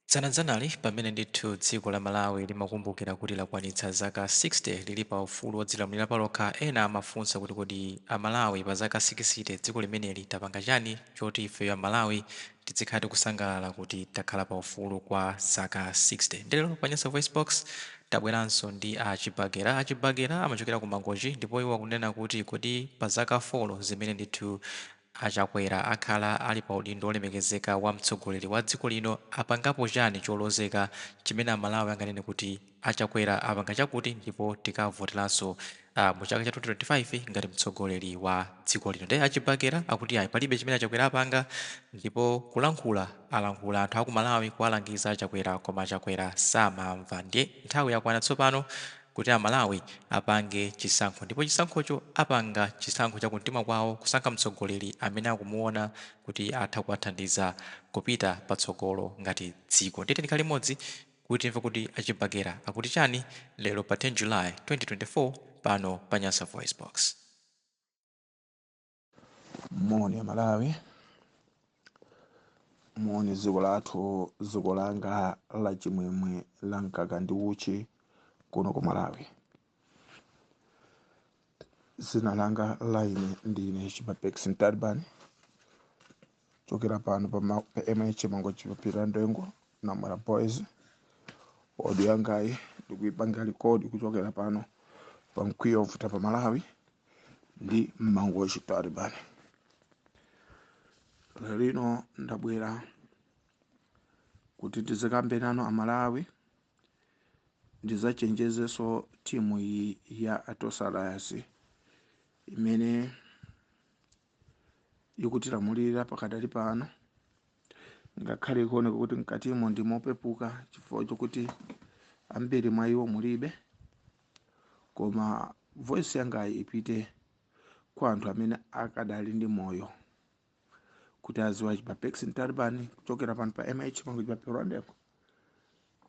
Dzanadzanali, pamene ndithu dziko la Malawi limakumbukira kuti lakwanitsa zaka 60 lili pa ufulu wodzilamulira palokha, ena amafunsa kuti kodi Amalawi pa zaka 60 dziko limeneli tapanga chani choti ifeyo Amalawi tizikhala tikusangalala kuti takhala pa ufulu kwa zaka 60? Ndiye lero pa Nyasa VoiceBox tabweranso ndi a Chibagera. A Chibagera amachokera ku Mangochi ndipo iwo akunena kuti kodi pa zaka 4 zimene ndithu A Chakwera akhala ali pa udindo olemekezeka wa mtsogoleri wa dziko lino apangapo chani cholozeka chimene a Malawi anganene kuti a Chakwera apanga chakuti ndipo tikavoteranso mu chaka cha 2025 ngati mtsogoleri wa dziko lino. Ndiye a Chibakera akuti ayi, palibe chimene a Chakwera apanga ndipo kulankhula alankhula anthu aku Malawi kuwalangiza a Chakwera koma a Chakwera samamva. Ndiye nthawi yakwana tsopano kuti a Malawi apange chisankho ndipo chisankhocho apanga chisankho cha kumtima kwawo kusankha mtsogoleri amene akumuona kuti atha kuwathandiza kupita patsogolo ngati dziko. Ndiye tikhale limodzi kuti timve kuti a Chibakera akuti chani lero pa 10 July 2024 pano pa Nyasa VoiceBox. Moni Amalawi, moni dziko lathu, dziko langa la chimwemwe la mkaka ndi uchi kuno ku Malawi. Dzina langa la ine ndine Chibapex Mtaliban, chokera pano pa MH Mangochi pa Ndengo Namwera Boys. Audio yangayi ndikuipanga record kuchokera pano pa mkwiyo ovuta pa Malawi ndi Mangochi Taliban. Lero lino ndabwera kuti tizikambe nanu Amalawi, ndizachenjezenso timu iyi ya a Tonse Alliance imene ikutilamulira pakadali pano, ngakhale ikuoneka kuti mkatimo ndi mopepuka chifukwa chokuti ambiri mwa iwo mulibe, koma voice yangayi ipite kwa anthu amene akadali ndi moyo kuti aziwa Chibapex Mtaliban kuchokera pano pa MH Mangochi pa Rwandeko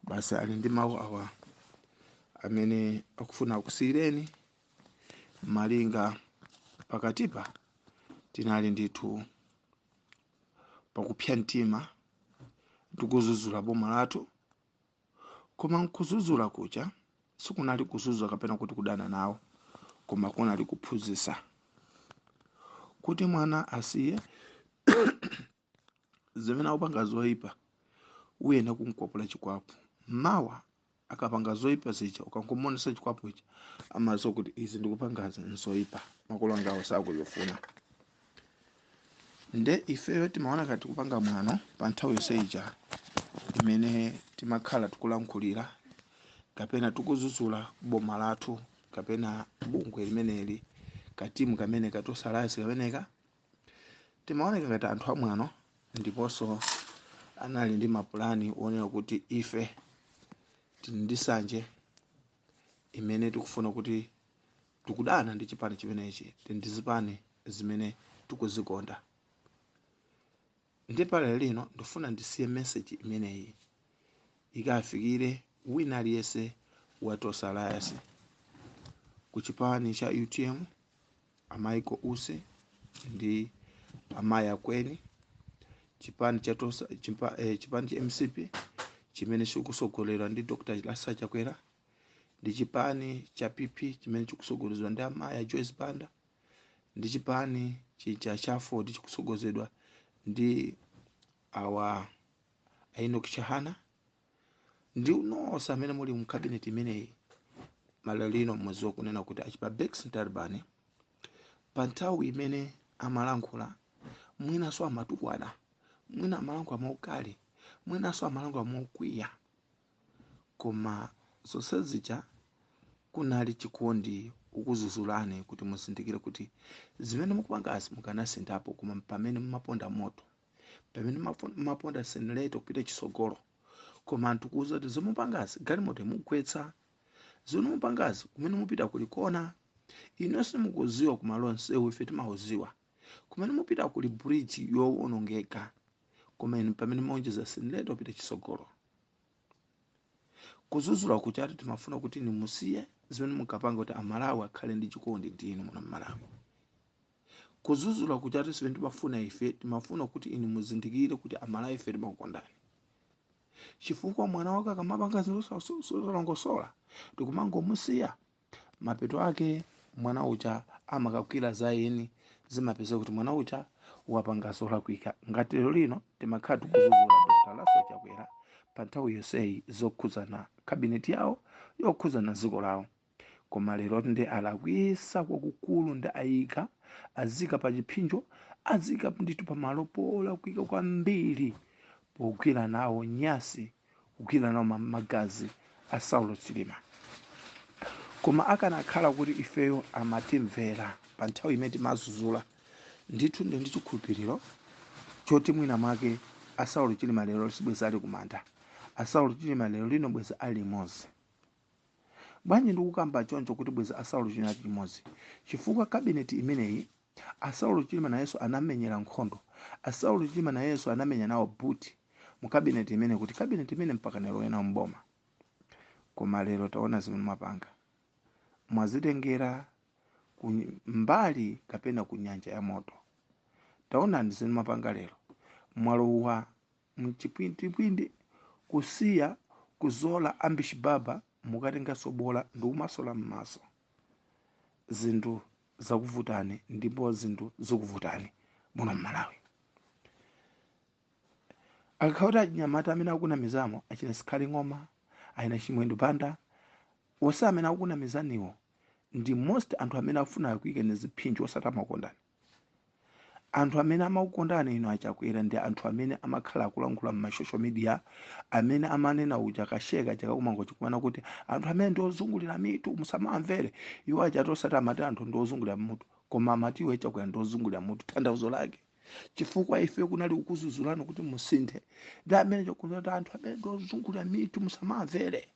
basi ali ndi mawu awa amene akufuna akusiyireni. Malinga pakatipa tinali ndithu pakupsa mtima ndikuzuzula boma lathu, koma nkuzuzula kucha sikunali kuzuzula kapena kuti kudana nawo, koma kunali kuphunzitsa kuti mwana asiye zimene akupanga zoyipa, uyena kumkwapula chikwapu. Mawa akapanga zoyipa zija, ukangomuonesa chikwapu ichi, amadziwa kuti izi ndikupangazi nzoyipa, makolo angawo sakuzifuna. Nde ifeyo timaona kati kupanga mwano pa nthawi yonse ija imene timakhala tikulankhulira kapena tikuzuzula boma lathu kapena bungwe limeneli, katimu kamene ka Tonse Alliance kameneka, timaoneka ngati anthu amwano ndiponso anali ndi mapulani onena kuti ife tili ndi sanje imene tikufuna kuti tikudana ndi chipani chimenechi, tili ndi zipani zimene tikuzikonda. Ndi pale lino ndifuna ndisiye message imeneyi ikafikire wina aliyense wa Tonse Alliance, ku chipani cha UTM, a Michael Usi ndi amayi Akweni, chipani cha Tonse, chipani cha MCP chimene chikusogolerwa ndi Dr. Lazarus Chakwera, ndi chipani cha PP chimene chikusogolezedwa ndi amayi a Joyce Banda, ndi chipani chija cha AFORD chikusogozedwa ndi awa Enoch Chihana, ndi nonse amene muli mu cabinet imeneyi. Malero muziwa kunena kuti achibabex Mtalibani pa nthawi imene amalankhula, mwinanso amatukwana, mwina amalankhula maukali, mwinanso amalankhula mokwiya, koma zonse zija kunali chikondi ukuzuzulani kuti muzindikire kuti zimene mukupangazi mukanasinthapo. Koma pamene mumaponda moto, pamene mumaponda accelerator kupita chisogolo, koma anthu kuuza kuti zomupangazi galimoto imugwetsa, zomwe mupangazi kumene mupita kulikona, inonso mukuziwa kumalo onsewu, ife timauziwa kumene mupita kuli bridge yowonongeka, koma inu pamene muonjeza accelerator kupita chisogolo. Kuzuzula kuchati timafuna kuti inu musiye zimene munkapanga kuti Amalawi akhale ndi chikondi ndi inu muno Mmalawi. Kuzuzula kuchati zimene timafuna ife, timafuna kuti inu muzindikire kuti Amalawi ife timakukondani. Chifukwa mwana wake akamapanga zinthu zosalongosola ndikumangomusiya, mapeto ake mwana uja amakakwira za eni, zimapeza kuti mwana uja wapanga zolakwika. Ngati lero lino timakhala tikuzuzula Dr. Lazarus Chakwera pa nthawi yonseyi zokhudzana kabineti yawo, yokhudzana dziko lawo, koma lero ndi alakwisa kwakukulu, ndi ayika azika pa chipsinjo, azika ndithu pamalo polakwika kwambiri, pogwira nawo nyasi, kugwira nawo magazi a Saulo Chilima. Koma akanakhala kuti ifeyo amatimvera pa nthawi imene timazuzula, ndithu ndi chikhulupiriro choti mwina mwake a Saulo Chilima lero sibweza ali kumanda, a Saulo Chilima lero lino bweza ali limodzi. Bwanji ndikukamba choncho kuti bweza a Saulo Chilima ali limodzi? Chifukwa kabineti imeneyi a Saulo Chilima nayenso anamenyera nkhondo, a Saulo Chilima nayenso anamenya nawo buti mu kabineti imene, kuti kabineti imene mpaka lero ena mboma. Koma lero taona zimene mwapanga, mwazitengera ku mbali kapena ku nyanja ya moto. Taonani zimene mwapanga lero, mwalowa mchipwindipwindi kusiya kuzola ambishibaba, mukatenganso bola ndi kumasola m'maso. Zinthu zakuvutani ndipo zinthu zikuvutani muno m'Malawi. Akakhala kuti achinyamata amene akunamizamo, achina Sikhali Ng'oma, achina Chimwendo Banda, wonse amene akukunamizaniwo ndi most anthu amene afuna akuyikeni zipsinjo, osati amakondani. Anthu amene amakukondani inu aChakwera ndi anthu amene amakhala akulankhula m'ma social media, amene amanena uja kasheka chakakumango chikumana kuti anthu amene ndi ozungulira mitu musamamvere. Iwo achati osati amati anthu ndi ozungulira mutu, koma amati iwe Chakwera ndi ozungulira mutu. Tanthauzo lake, chifukwa ife kunali kukuzuzulani kuti musinthe, ndi amene chakuti anthu amene ndi ozungulira mitu musamamvere,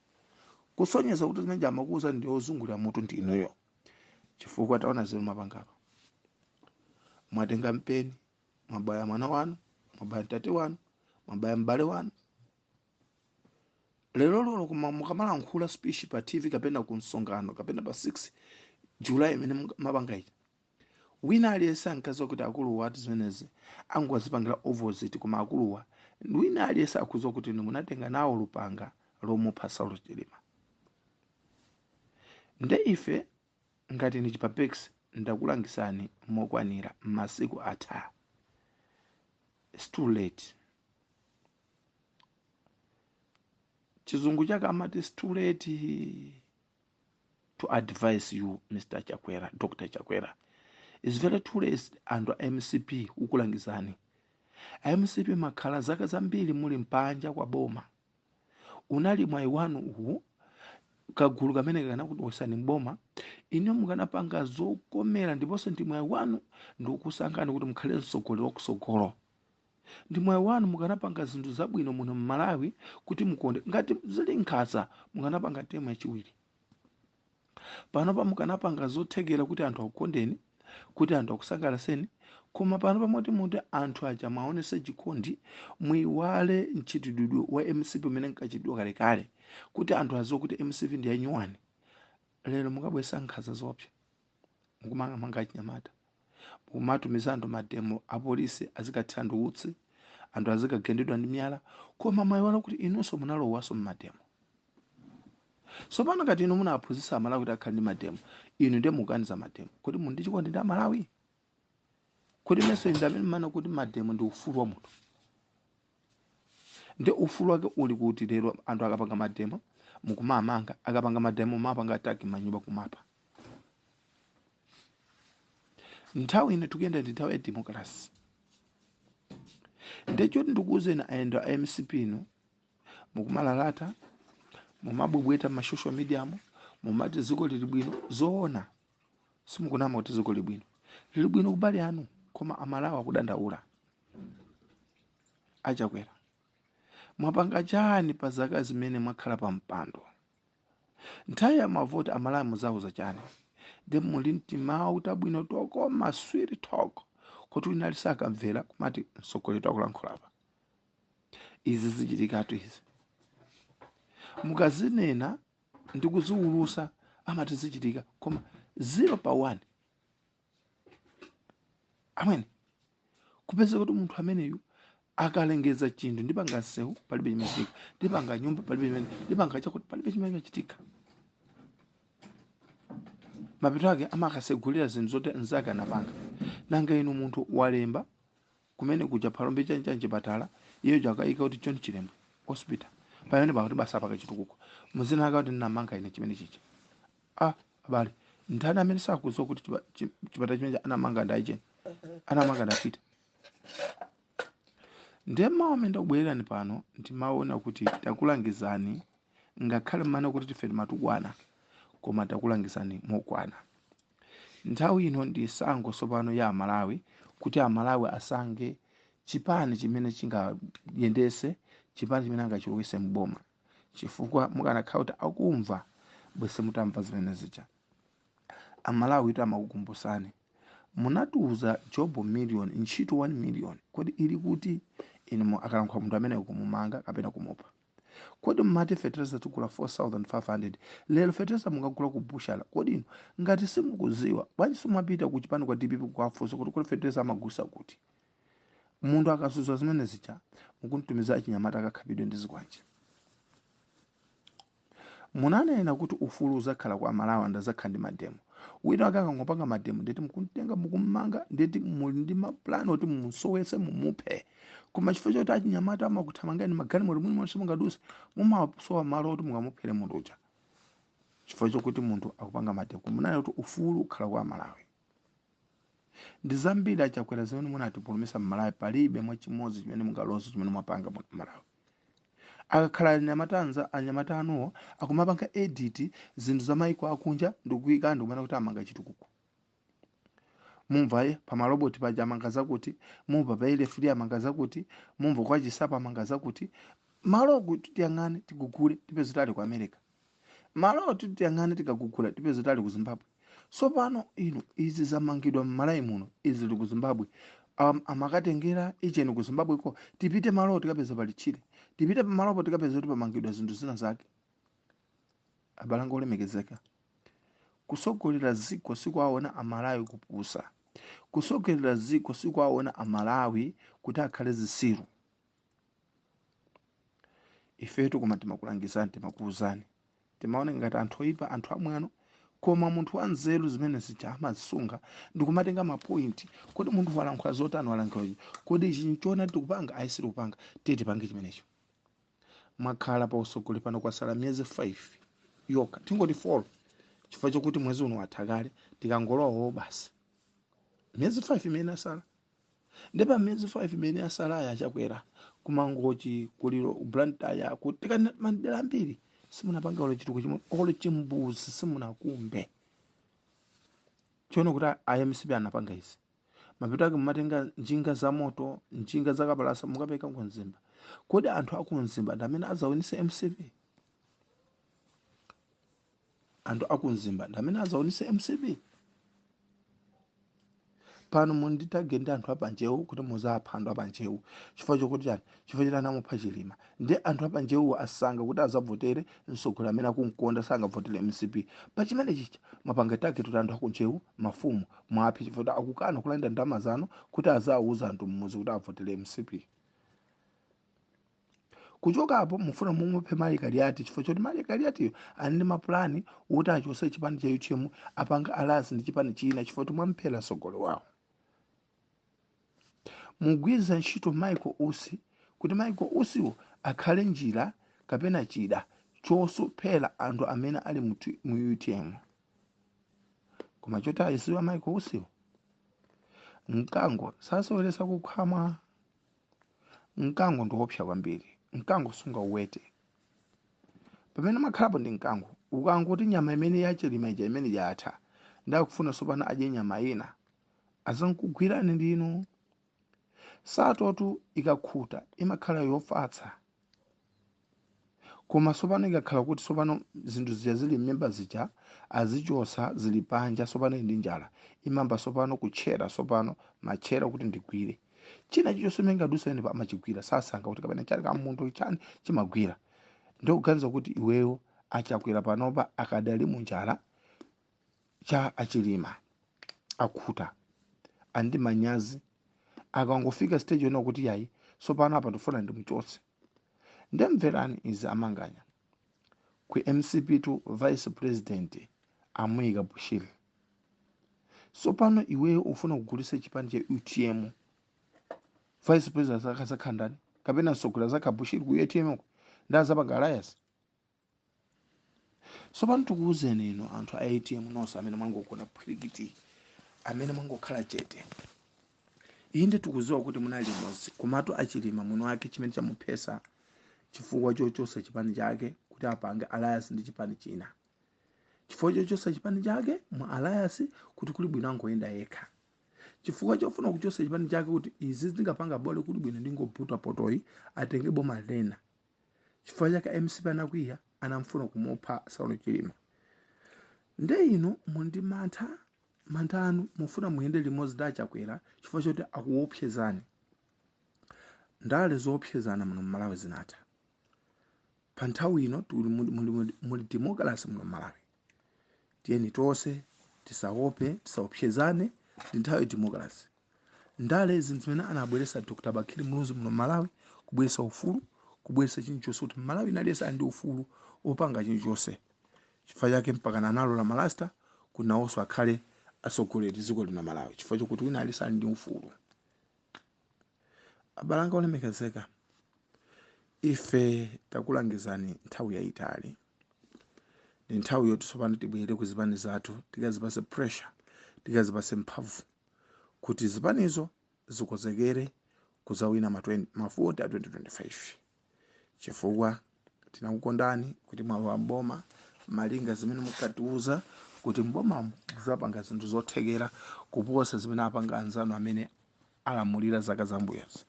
kusonyeza kuti zimene amakuwuza ndi ozungulira mutu ndi inuyo. Chifukwa taona zimene mwapangapa, mwatenga mpeni, mwabaya mwana wanu, mwabaya mtate wanu, mwabaya m'bale wanu. Lero lolo koma mukamalankhula speech pa TV kapena ku msonkhano kapena pa 6 July imene mapanga ichi, wina aliyense ankadziwa kuti akuluwa ati zimenezi angozipangira opposite, koma akuluwa wina aliyense akudziwa kuti inu munatenga nawo lupanga lomupha Saulo Chilima. Nde ife ngati ni chipapex ndakulangisani mokwanira, masiku atha, it's too late. Chizungu chake amati it's too late to advise you, Mr. Chakwera, Dr. Chakwera. It's very too late. Anthu a MCP kukulangizani, a MCP makhala zaka zambiri muli mpanja kwa boma, unali mwayi wanu uwu, kagulu kamene kanakuwosani mboma, ine mukanapanga zokomera, ndiponso ndi mwayi wanu ndikukusankhani kuti mukhale mtsogoleri wakusogolo. Ndi mwayi wanu, mukanapanga zinthu zabwino muno m'Malawi kuti mukonde. Ngati zili nkhanza, mukanapanga term yachiwiri. Panopa mukanapanga zothekera kuti anthu akukondeni, kuti anthu akusangalaseni. Koma pano pamoti muti anthu aja mwaonese chikondi, muiwale mchitidwe wa MCP umene nkachitidwa kalekale, kuti anthu aziwe kuti MCP ndi yanyuwani. Lero mukabwesa nkhanza zopsa, mukumangamanga achinyamata, mukumatumiza anthu mademo, apolisi azikathira ndi utsi, anthu azikagendedwa ndi miyala. Koma mwayiwala kuti inunso munalowanso mmademo. So pano ngati inu munaphunzitsa Amalawi kuti akhale ndi mademo, inu ndiye mukukaniza mademo, kuti muli ndi chikondi ndi Amalawi? Kuti menso inu amene mmana kuti mademo ndi ufulu wa munthu, ndi ufulu wake uli kuti lero anthu akapanga mademo mukumamanga, akapanga mademo mumapanga attack manyumba kumapa? Nthawi ino tikuyenda ndi nthawi ya democracy. Ndechoti ndikuwuzeni ayendo a MCP, inu mukumalalata, mumabwebweta ma social media mo, mumati dziko lili bwino. Zoona, simukunama kuti dziko lili bwino, lili bwino kubali anu, koma Amalawi akudandaula. Achakwera, mwapanga chani pa zaka zimene mwakhala pa mpando? Nthawi ya mavoti Amalawi muzauza chani? Ndi muli mtimawu tabwino tokoma, sweet talk, kuti wina aliyense akamvera kumati mtsogoleri akulankhula. Izi zichitikatu izi mukazinena ndi kuziwulusa, amati zichitika, koma 0 pa 1. Amwene, kupeza kuti munthu ameneyu Akalengeza chinthu, ndipanga nsewu, palibe chimene chitika. Ndipanga nyumba, palibe chimene ndipanga, chakuti palibe chimene chitika. Mapeto ake amakasegulira zinthu zoti nzake anapanga. Nanga inu, munthu walemba kumene kuja Phalombe chancha chipatala, iye akayika kuti John Chilembwe Hospital, pamene pakuti basa paka chitukuko, muzina ake kuti ndinamanga ine chimene chicha. Ah, abale, ndani amene sakudziwa kuti chipatala chimene anamanga ndi acheni, anamanga ndapita? Ndiye mawu amene ndakubwererani pano, ndimaona kuti takulangizani, ngakhale mmene kuti tife timatukwana, koma takulangizani mokwana. Nthawi ino ndi isango tsopano ya Amalawi, kuti Amalawi asange chipani chimene chingayendese, chipani chimene angachilowese mboma, chifukwa mukanakhala kuti akumva bwese mutamva zimene zija. Amalawi tu amakukumbusani, munatiuza job million, ntchito 1 million, kodi ili kuti? Inu akalankhula munthu amene kumumanga kapena kumupha. Kodi mmati fertilizer tigula 4500, lero fertilizer mungagula ku bushala? Kodi inu ngati simukuziwa, bwanji simumapita ku chipani kwa DPP kukafunsa kuti kodi fertilizer amagusa kuti? Munthu akazuzwa zimene zija, mukuntumiza achinyamata akakhapidwe ndi zikwanje. Munanena kuti ufulu uzakhala kwa Amalawi, andazakhala ndi mademo. Wina wake akangopanga mademo, ndeti mukuntenga, mukummanga, ndeti muli ndi mapulani oti mumusowetse, mumuphe. Koma chifukwa choti achinyamata amakuthamangani magalimoto mwini monse mungaduse, mumasowa malo oti mungamuphere munthu uja, chifukwa chokuti munthu akupanga mademo. Munanena kuti ufulu ukhala kwa Amalawi. Ndi zambiri achakwera zimene munatipulumisa mmalawi, palibe mwachimodzi chimene mungaloze chimene mwapanga mu Malawi. Akakhala anyamata anza anyamata anuwo akumapanga edit zinthu za maiko akunja ndikuyika, ndikumana kuti amanga chitukuko. Mumva ye pamaloboti paja amanga zakuti, mumva pa elefuli amanga zakuti, mumva kwa Chisapa amanga zakuti. Malo kuti tiyang'ane tigugule, tipeze tali ku America. Malo kuti tiyang'ane tikagugula, tipeze tali ku Zimbabwe. Tsopano inu, izi zamangidwa mmalawi muno, izi zili ku Zimbabwe. Amakatengera icheni ku Zimbabwe ko, tipite malo tikapeza pali tchire, tipite pamalopo tikapeza kuti pamangidwa zinthu zina zake. Abalanga olemekezeka, kusogolera ziko sikuwaona Amalawi kupusa, kusogolera ziko sikuwaona Amalawi kuti akhale zisiru. Ifetu koma timakulangizani, timakuwuzani, timaona ngati anthu oyipa, anthu amwano, koma munthu wanzeru zimene zija amazisunga ndikumatenga mapointi. Kodi munthu walankhula zotani? Walankhula ichi, kodi ichi nchoona tikupanga? Ayi, sitikupanga, tiye tipange chimenecho. Mwakhala pa usogoli pano kwasala miyezi 5 yokha, tingoti 4, chifukwa chokuti mwezi uno watha kale, tikangolowawo basi, miyezi 5 imene asala. Ndipo miyezi 5 imene asala, achakwera, kumangochi kuliro Blantyre kuti madera ambiri simunapanga olo chitukuko chimwe, olo chimbuzi simunakumbe chione kuti IMCP anapanga izi. Mapeto ake mumatenga njinga za moto, njinga za kapalasa, mukapeka ku Mzimba. Kodi anthu aku Mzimba ndi amene azaonese MCP? Anthu aku Mzimba ndi amene azaonese MCP? Pano munditage ndi anthu apanjewu kuti muzapha anthu apanjewu. Chifukwa chokuti chani? Chifukwa choti anamupha Chilima, ndi anthu apanjewuwo asanga kuti azavotere mtsogoleri amene akunkonda, sangavotere MCP. Pa chimene chicha mwapanga target kuti anthu akunjewu, mafumu mwaphe, chifukwa kuti akukana kulanda ndalama zanu kuti azawuza anthu mmuzi kuti avotere MCP. Kuchokapo mufuna mumuphe Mayi Kaliati, chifukwa choti Mayi Kaliatiyo ali ndi mapulani woti achose chipani cha UTM, apanga alliance ndi chipani china, chifukwa choti mwamphera mtsogoleri wawo. Mugwiza ntchito Michael Usi kuti Michael Usiwo akhale njira kapena chida chosophera anthu amene ali mu UTM. Koma choti aziwa Michael Usiwo, mkango sasoweresa kukhamwa. Mkango ndiwopsa kwambiri, mkango sungauwete. Pamene makhalapo ndi mkango, ukangoti nyama imene yachilima ija imene yatha, ndakufuna tsopano adye nyama ina, azankugwirani ndinu. Satotu ikakhuta imakhala yofatsa, koma tsopano ikakhala kuti tsopano zinthu zija zili m'mimba zija azichosa, zili panja, tsopano ndi njala, imamba tsopano kutchera, tsopano matchera kuti ndigwire china chilichonse imene ingadutsa pamenepo amachigwira. Sasankha kuti kapena chani, kamunthu chani, chimagwira. Ndikuganiza kuti iweyo achakwera panopa akadali munjala cha achilima, akhuta andi manyazi. Akangofika stage yona kuti yayi, Sopano apa ndifuna ndimuchotse. Ndemverani izi amanganya ku MCP to vice president amuyika Bushiri. Sopano iweyo ufuna kugulisa chipani cha UTM, vice president akazakhala ndani? Kapena mtsogoleri azakhala Bushiri ku UTM uko ndazapanga alliance? Sopano tikuwuzeni inu anthu a UTM nonse amene mwangogona phwirikiti, amene mwangokhala chete. Inde, tikuziwa kuti munali limodzi, komatu achilima muno wake chimene chamuphesa chifukwa chochosa chipani chake kuti apange alliance ndi chipani china, chifukwa chochosa chipani chake mu alliance kuti kuli bwino angoyenda yekha, chifukwa chofuna kuchosa chipani chake kuti izi zingapanga bole kuli bwino ndingoputa potoyi atenge boma lena. Chifukwa chake MCP anakwiya, anamfuna kumupha Saulo Chilima. Nde inu mundi mantha, mantha anu mufuna muyende limodzi ndi achakwera chifukwa choti akuopsezani. Ndale zoopsezana muno mmalawi zinatha. Pa nthawi ino muli democracy muno mmalawi. Tiyeni tonse tisaope, tisaopsezane, ndi nthawi ya democracy. Ndale zinthu zimene anabweretsa Dr. Bakili Muluzi muno mmalawi, kubweretsa ufulu, kubweretsa chilichonse kuti mmalawi inaliyesa ali ndi ufulu opanga chilichonse. Chifukwa chake mpaka analola malasta kuti nawonso akhale atsogoleri dziko lino Malawi, chifukwa chokuti wina aliyense ali ndi ufulu. Abalanga olemekezeka, ife takulangizani nthawi yayitali. Ndi nthawi yoti tsopano tibwere ku zipani zathu, tikazipase pressure, tikazipase mphamvu kuti zipanizo zikonzekere kuzawina mavoti a 2025, chifukwa tinakukondani kuti mwalowa mboma malinga zimene mukatiuza kuti mbomamo muzapanga zinthu zothekera kuposa zimene apanga anzanu amene alamulira zaka zambuyozi.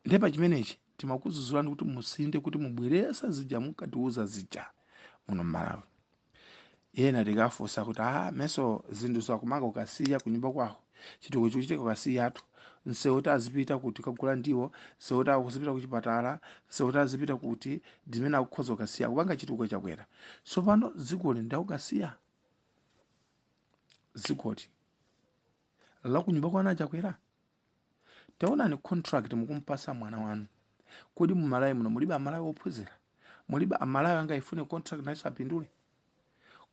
Ndiye pa chimenechi timakuzuzulani kuti musinde, kuti mubwerese zija mukatiuza zija muno mmalawi. Ena tikafunsa kuti meso zinthu zakumanga ukasiya kunyumba kwawo, chitukuko chikuchitika ukasiyatu, nsewu kuti azipita kuti kagula ndiwo, nsewu kuti akuzipita kuchipatala, nsewu kuti azipita kuti ndimene akukhoza ukasiya kupanga chitukuko chakwera. Tsopano dzikoli ndaukasiya, dzikoli la kunyumba kwanu achakwera. Taonani contract mukumpasa mwana wanu. Kodi mumalawi muno mulibe amalawi ophunzira? Mulibe amalawi angayifune contract nayenso apindule?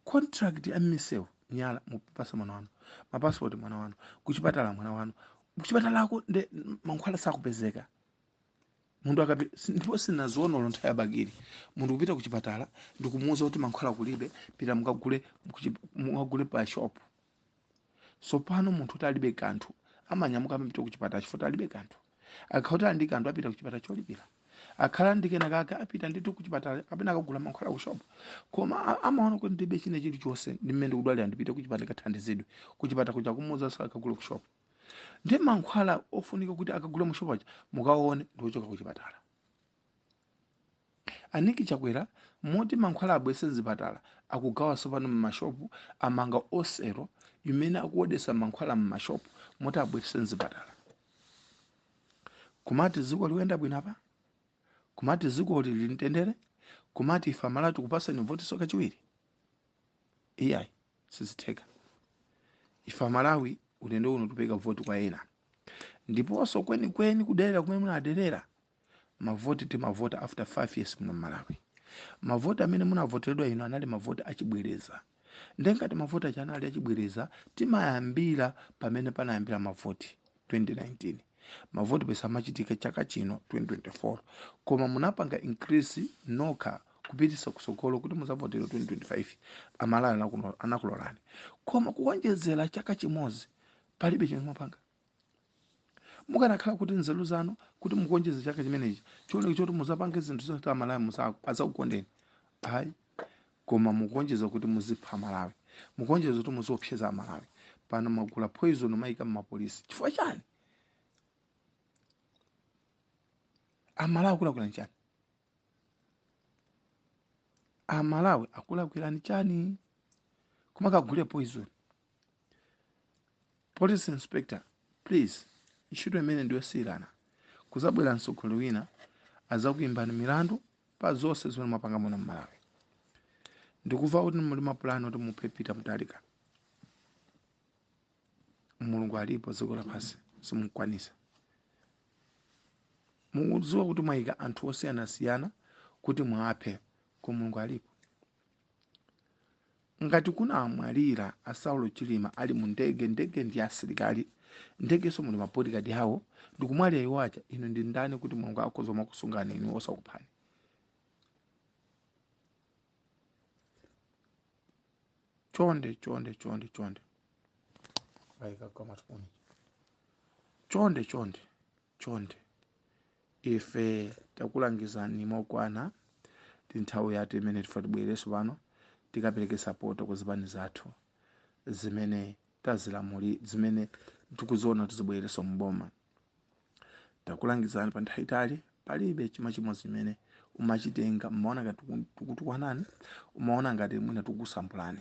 Contract ya misewu, miyala mupasa mwana wanu, mapasipoti mwana wanu, kuchipatala mwana wanu. Kuchipatalako nde mankhwala sakupezeka. Munthu ndipo sinaziona olo nthawi yabakiri munthu kupita kuchipatala ndikumuwuza kuti mankhwala kulibe, pita mukagule mukagule pa shop. Sopano munthu kuti alibe kanthu amanyamuka amapita kuchipatala chifukwa alibe kanthu. Akhala kuti ali ndi kanthu apita kuchipatala cholipira, akhala ndi kena kake apita ndithu kuchipatala kapena akagula mankhwala ku shop. Koma amaona kuti ndibe china chilichonse, ndi mmene ndikudwalira, ndipite kuchipatala ndikathandizidwe. Kuchipatala kuja kumuwuza akagule ku shop. Ndi mankhwala ofunika kuti akagule mu shop aja mukaone ndiochoka kuchipatala. Aniki chakwera moti mankhwala abwese mzipatala akugawa sopano mmashopu, amanga osero imene akuodesa mankhwala mmashopu moti abwese mzipatala. Kumati dziko likuyenda bwino apa, kumati dziko lili mtendere, kumati ife amalawi tikupasani votiso kachiwiri. Iyayi, sizitheka. Ife amalawi ulendo uno tupeka voti kwa ena, ndiponso kwenikweni kuderera kumene munaderera mavoti, timavota after 5 years muno mmalawi. Mavoti amene munavoteredwa ino anali mavoti achibwereza. Ndengati mavoti aja anali achibwereza, timayambira pamene panayambira mavoti 2019. Mavoti pesa amachitika chaka chino 2024, koma munapanga increase nokha kupitisa kusogolo kuti muzavotera 2025. Amalawi anakulolani, koma kuwonjezera chaka chimodzi palibe chimene mwapanga. Mukanakhala kuti nzeru zanu kuti mukuonjeze chaka chimenechi chioneke choti muzapange zinthu zoti amalawi azakukondeni, ayi. Koma mukuonjeza kuti muzipha amalawi, mukuonjeza kuti muziopseza amalawi. Pano magula poison mayika mmapolisi chifukwa chani? Amalawi akulakwirani chani? Amalawi akulakwirani chani koma kagule poison? Police inspector, please, ntchito imene ndiyosiyirana. Kuzabwera mtsogoleri wina azakuimbani milandu pa zonse zimene mwapanga muno mmalawi. Ndikuva kuti muli mapulani oti muphe Peter Mutharika. Mulungu alipo dziko lapansi, simukwanisa. Mukudziwa kuti mwayika anthu osiyanasiyana kuti mwaphe, koma Mulungu alipo. Ngati kunamwalira a Saulo Chilima ali mu ndege, ndege ndi asilikali, ndegenso muli mabodyguard awo, ndikumwalira iwo aja, inu ndi ndani kuti Mulungu akhoza kumakusungani inu osakuphani? Chonde, chonde, chonde, chonde. Chonde, chonde, chonde. Ife takulangizani mokwana, ndi nthawi yathu imene tifa tibwererenso pano tikapereke support ku zipani zathu zimene tazilamuli, zimene tikuziona kuti zibwererenso mboma. Takulangizani pa nthawi itali, palibe chima chimodzi chimene umachitenga, umaona ngati tikutukwanani, umaona ngati mwina tikukusambulani,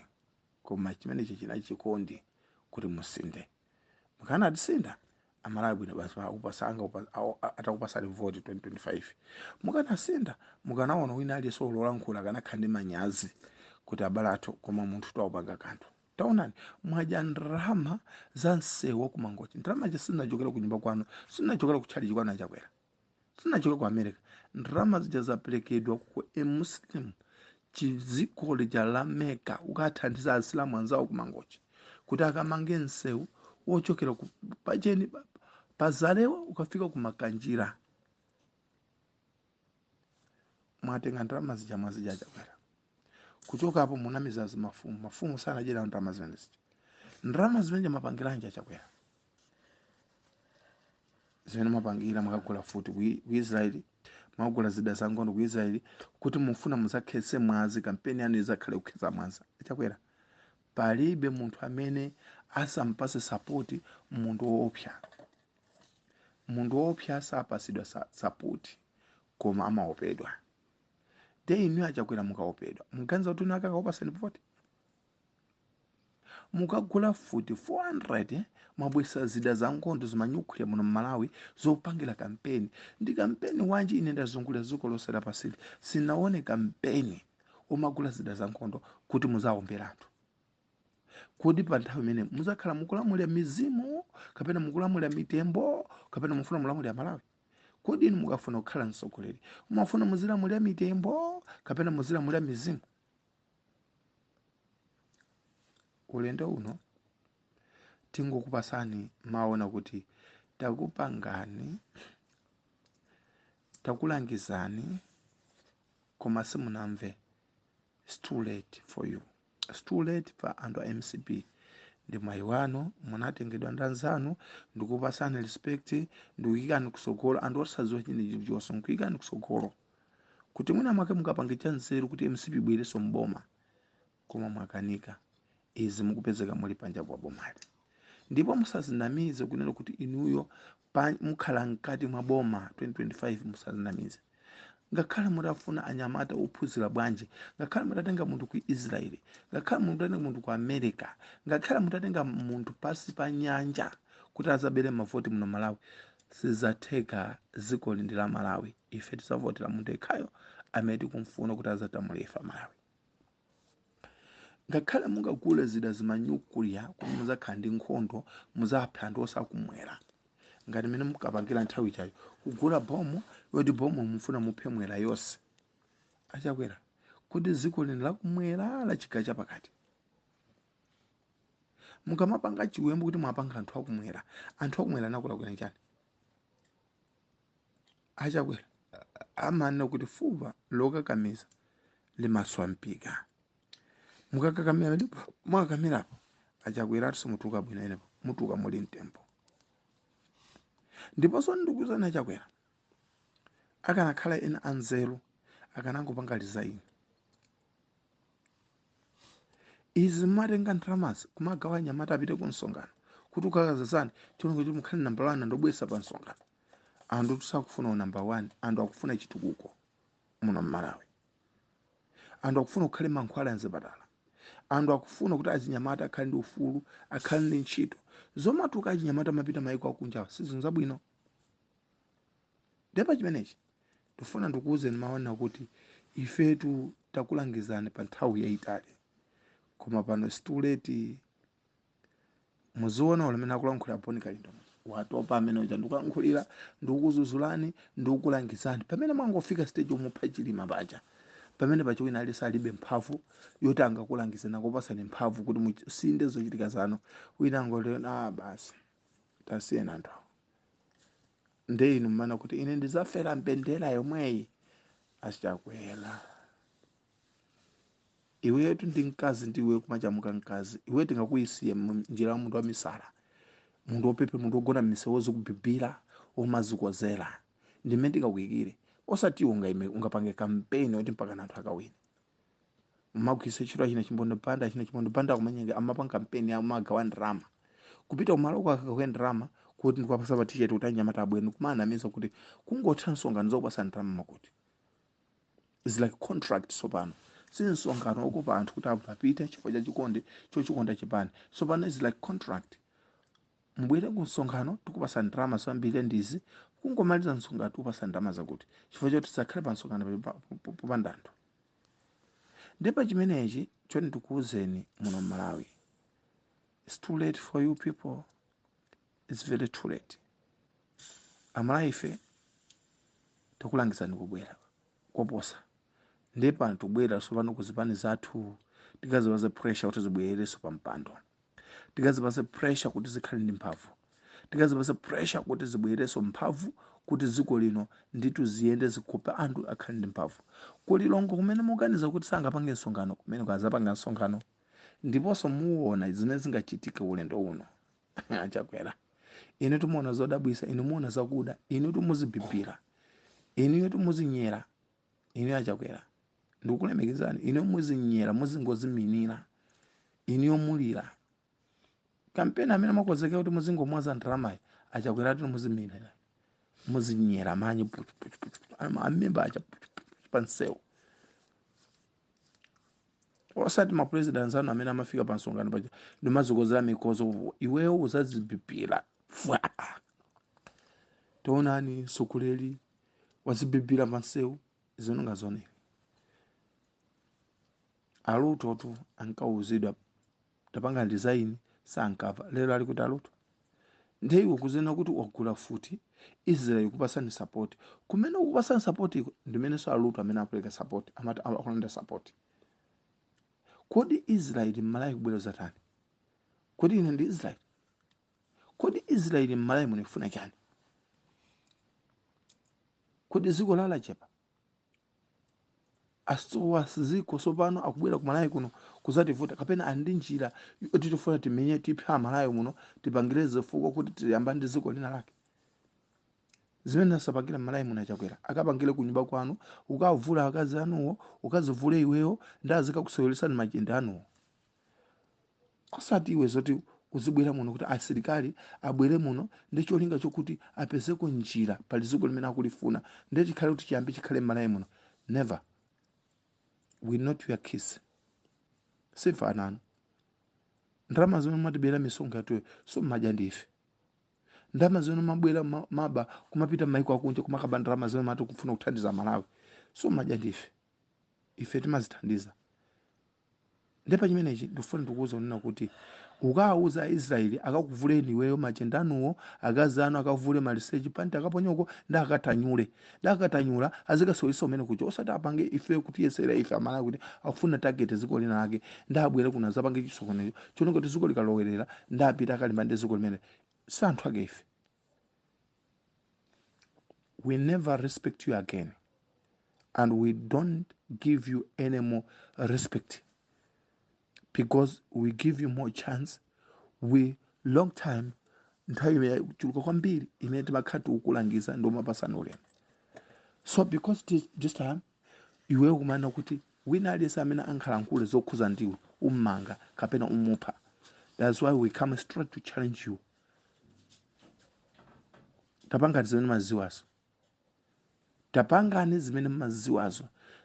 koma chimenechi chinali chikondi kuti musinde. Mukanatisintha Amalawi bwino basi, atakupasani vote 2025. Mukanasintha, mukanaona wina aliyense ololankhula akanakhala ndi manyazi kuti abale athu, koma munthu tawapanga kanthu. Taonani, mwadya ndalama za msewu wa ku Mangochi. Ndalama zija sizinachokera ku nyumba kwanu, sizinachokera ku tchalitchi kwanu achakwera, sizinachokera ku America. Ndalama zija zaperekedwa ku a Muslim chiziko lija la Mecca kukathandiza Asilamu anzawo ku Mangochi kuti akamange msewu wochokera ku pacheni pa Zalewa ukafika ku Makanjira. Mwatenga ndalama zija mwazidya achakwera. Kuchoka apo munamiza mafumu, mafumu sanadyera ndalama zimene zija. Ndalama zimene mapangiranji achakwera, zimene mapangira mwakagula futi ku Israeli, mwakagula zida za nkhondo ku Israeli kuti mufuna muzakhetse mwazi, kampeni yanu izakhale kukhetsa mwazi. Achakwera, palibe munthu amene asampase support munthu woopsa. Munthu woopsa sapasidwa support, koma amaopedwa. De inu achakwera mukaopedwa, muganiza kuti inu akakaopasani vote? Mukagula futi 400, mwabwesa zida za nkhondo zimanyuklia muno Malawi zopangira kampeni. Ndi kampeni wanji? Ine ndazungulira dziko lonse lapansi, sinaone kampeni umagula zida za nkhondo kuti muzawombera anthu. Kodi pa nthawi imene muzakhala mukulamulira mizimu kapena mukulamulira mitembo kapena mufuna mulamulira Malawi? Kodi inu mukafuna kukhala mtsogoleri mumafuna muzilamulira mitembo kapena muzilamulira mizimu? Ulendo uno tingokupasani maona kuti takupangani, takulangizani, koma simunamve. It's too late for you. It's too late pa anthu a MCP. Ndi mwayi wanu, munatengedwa ndi anzanu ndikupasani respect, ndikuyikani kusogolo. Anthu osadziwa chilichonse nkuyikani kusogolo kuti mwina mwake mukapange cha nzeru kuti MCP ibwerenso mboma, koma mwakanika. Izi mukupezeka muli panja pa bomali, ndipo musazinamize kunena kuti inuyo mukhala mkati mwa boma 2025. Musazinamize. Ngakhale mutafuna anyamata ophunzira bwanji, ngakhale mutatenga munthu ku Israeli, ngakhale mutatenga munthu ku America, ngakhale mutatenga munthu pasi pa nyanja kuti azabere mavoti muno Malawi, sizatheka. Dziko ndi la Malawi, ife tizavotera munthu yekhayo amene tikumfuna kuti azatamule ife Malawi. Ngakhale mungagule zida zimanyukliya kuti muzakhala ndi nkhondo, muzapha anthu osakumwera ngati mmene mukapangira nthawi chayo kugula bomu yoti bomu mufuna muphe mwera yonse. Achakwera, kuti dziko lino lakumwera la chigawo chapakati, mukamapanga chiwembu kuti mwapanga anthu akumwera, anthu akumwera anakulakwira chani? Achakwera, amanena kuti fupa lokakamiza limaswa mpika. Mukakakamira ndipo mwakakamirapo achakwera, ati simutuka bwino enepo, mutuka muli mtembo. Ndiponso ndikuzana achakwera, akanakhala ena anzeru akanangopanga resign. Izi mumatenga ndalamazi kumagawa anyamata apite ku msonkhano kuti ukakazazani chilongo kuti mukhale number 1, ndobwesa pa msonkhano. Anthu tisakufuna number 1, anthu akufuna chitukuko muno mmalawi, anthu akufuna kukhale mankhwala mzipatala, anthu akufuna kuti achinyamata akhale ndi ufulu, akhale ndi ntchito. Zomatuka achinyamata amapita maiko akunja sizinthu zabwino. Ndipo chimenechi ndifuna ndikuwuzeni maona kuti ifetu takulangizani pa nthawi yayitali, koma pano it's too late. Muziona ulamene akulankhula Boni Kalindo, Watopa amene uja ndikulankhulira, ndikukuzuzulani, ndikukulangizani. Pamene mwangofika stage omupha Chilima paja, pamene paja wina aliyense alibe mphamvu yoti angakulangizeni, akupasani mphamvu kuti musinde zochitika zanu. Wina angoti, "Ah, basi, tasiyena anthu awo." Nde inu mmana kuti ine ndizafera mbendera yomweyi. Achakwera, iwetu ndi mkazi, ndiwe kumachamuka mkazi iwe, tingakuyisiye njira ya munthu wamisala, munthu wopepe, munthu wogona m'misewu, wozikubibira, womazikozera, ndimene tingakuyikire. Osati iwe ungaime ungapange kampeni yoti mpaka anthu akawina mmagwisa ntchito achina Chimbondo Banda. Achina Chimbondo Banda akumanyenga, amapanga kampeni, amagawa ndalama kupita kumalo kwakakawe ndalama kuti ndikuwapasa pa t-shirt kuti anyamata abwino, kumanamiza kuti kungotha msonkhano zokupasa ndalama makuti. Is like contract. Sopano si msonkhano wokopa anthu kuti apite chifukwa cha chikondi chochikonda chipani. Sopano is like contract: mubwere ku msonkhano, tikupasa ndalama zambiri ndizi, kungomaliza msonkhano tikupasa ndalama zakuti, chifukwa choti tisakhale pa msonkhano popanda anthu. Ndipo chimenechi choti ndikuwuzeni muno Malawi, it's too late for you people, it's very too late. Amalawi, ife tikulangizani kubwera koposa. Ndiye pano tikubwera tsopano kuzipani zathu, tikazipase pressure kuti zibwererenso pa mpando, tikazipase pressure kuti zikhale ndi mphamvu, tikazipase pressure kuti zibwererenso mphamvu, kuti dziko lino nditu ziyende, zikope anthu, akhale ndi mphamvu. Kulilongo kumene muganiza kuti sangapange msonkhano, kumene kazapanga msonkhano, ndiponso muona zimene zingachitike ulendo uno. Achakwera, ine timuona zodabwisa, inu muona zakuda, inu timuzibibira, inuyo timuzinyera. Inu Achakwera, ndikukulemekezani, inu muzinyera, muzingoziminira, inuyo mulira. Kampeni amene makonzekera kuti muzingomwaza ndalamayi, Achakwera, ati muziminira, muzinyera manyi puchu puchu puchu, amimba acha puchu puchu pansewu. Osati mapresident anu amene amafika pa msonkhano paja ndimazikozera mikozo. Iweyo uzazibibira fwa. Taonani, mtsogoleri wazibibira pansewu, zinonga zonene. Alutotu ankauzidwa tapanga design, sankamva. Lero ali kuti Aluto? Ndiye iwe kuzena kuti wagula futi, Israel kupasani support. Kumene ukupasani support iko ndimenenso Aluto amene apereka support, amati akulanda support. Kodi Israel mmalawi kubwera zatani? Kodi ine ndi Israel? Kodi Israel mmalawi munifuna chani? Kodi dziko lalachepa asowa ziko sopano akubwera kumalawi kuno kuzativuta, kapena ali ndi njira yoti tifuna timenye, tiphe Amalawi muno, tipangire zifukwa kuti tiyamba ndi dziko lina lake? Zimene asapangira mmalawi muno, Achakwera, akapangire kunyumba kwanu. Ukavula akazi anuwo, ukazivule iweyo, ndi azikakuseweresani machende anuwo. Osati iwe zoti uzibwera muno kuti asilikali abwere muno ndi cholinga chokuti apezeko njira pali dziko limene akulifuna, ndi chikhale kuti chiyambi chikhale mmalawi muno. Never, we not your kiss. Sifanano ndalama zimene matibera, misonkho yathuyo, so mmadya ndife. Ndalama zimene mabwera maba kumapita maiko akunja kumakaba ndalama zimene mati kufuna kuthandiza Malawi, so madya ndife. Ife timazithandiza. Ndipo chimenechi ndikufuna ndikuwuza kunena kuti ukawuza Aisraeli akakuvuleni iweyo machende anuwo, akazi anu akavule maliseche, panti akaponyoko, ndi akatanyule, ndi akatanyula, azikasewelesa umene kuja. Osati apange ife kutiyesera ife Amalawi kuti akufuna target dziko lina lake, ndi abwere kuno azapange chisokonezo choneka kuti dziko likalowerera, ndi apita akalimba ndi dziko limene si anthu ake ife. We never respect you again and we don't give you any more respect because we give you more chance. We long time, nthawi imene chuluka kwambiri imene timakhala tikukulangiza ndi umapasana ulemu. So because this time iweyo kumana kuti wina aliyense amene ankhalankhule zokhuza ndiwe ummanga kapena umupha, that's why we come straight to challenge you. Tapangani zimene maziwazo, tapangani zimene maziwazo.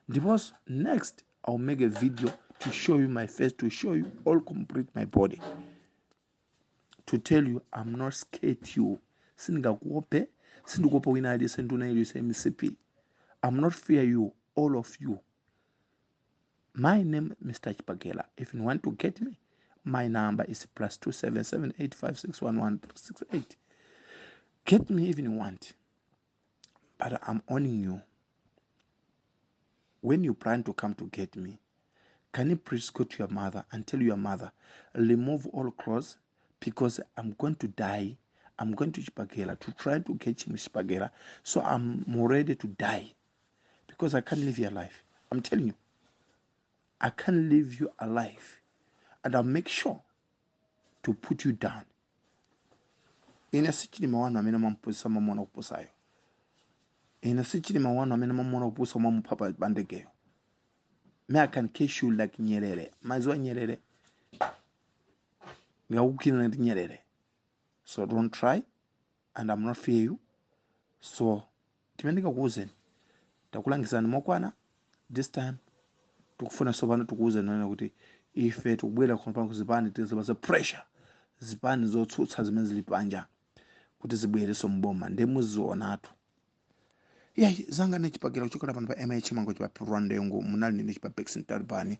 Ndiponso next I'll make a video to show you my face, to show you all complete my body, to tell you I'm not scared you. Sindingakuope, sindikuopa wina aliyense, nduna iliyonse MCP. I'm not fear you, all of you. My name Mr Chipagela. If you want to get me, my number is +277 856 11 6 8. Get me even you want, but I'm owning you. When you plan to come to get me, can you please go to your mother and tell your mother, remove all clothes, because I'm going to die. I'm going to Chibagera to try to get him Chibagera. So I'm ready to die because I can't live your life. I'm telling you, I can't leave you alive, and I'll make sure to put you down. Ine si Chilima wanu amene mwamupusisa, mwamuona kupusayo. Ine si Chilima wanu amene mwamuona kupusa, mwamupha pa ndegeyo. Me, I can catch you like nyerere. Maziwa nyerere, ndikakukira ndi nyerere. So don't try, and I'm not fear you. So timene ndikakuwuzeni, takulangizani mokwana. This time tikufuna tsopano tikuwuzeni nene kuti ife tikubwera kuno pano kuzipani, tizipasa pressure zipani zotsutsa zimene zili panja kuti zibwereso mboma, ndi muzionatu. Yayi, zanga nechipakira kuchokera pano pa MH Mango chipa Rwandengo. Munali ndine chipa Pexin Taliban.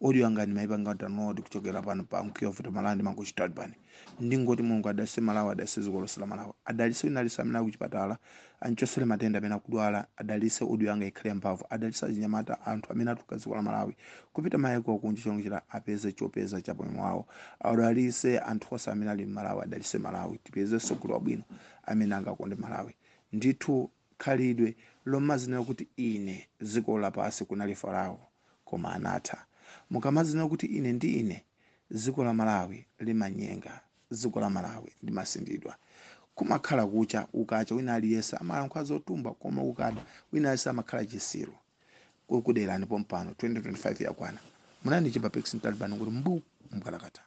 Audio yanga ndimayipanga download kuchokera pano pa Mkiyovuta Malandi Mango Taliban. Ndingoti Mulungu adalise Malawi, adalise dziko lonse la Malawi, adalise wina alise amene ali kuchipatala, anchosere matenda amene akudwala, adalise audio yanga ikhale yamphamvu, adalise achinyamata, anthu amene atuluka dziko la Malawi kupita mayiko akunja chonjera apeze chopeza cha moyo wawo, adalise anthu onse amene ali m'Malawi, adalise Malawi, tipeze sogolo wabwino amene angakonde Malawi. Ndithu khalidwe lomazinena kuti ine, dziko lapasi kunali Farao koma anatha. Mukamazinena kuti ine ndi ine, dziko la Malawi limanyenga, dziko la Malawi limasindidwa. Kumakhala kucha, ukacha wina aliyense amalankhula zotumba, koma ukada wina aliyense amakhala chisiru. Kukuderani pompano 2025 yakwana. Munani chipa Pexin Taliban kuti mbu mkalakata.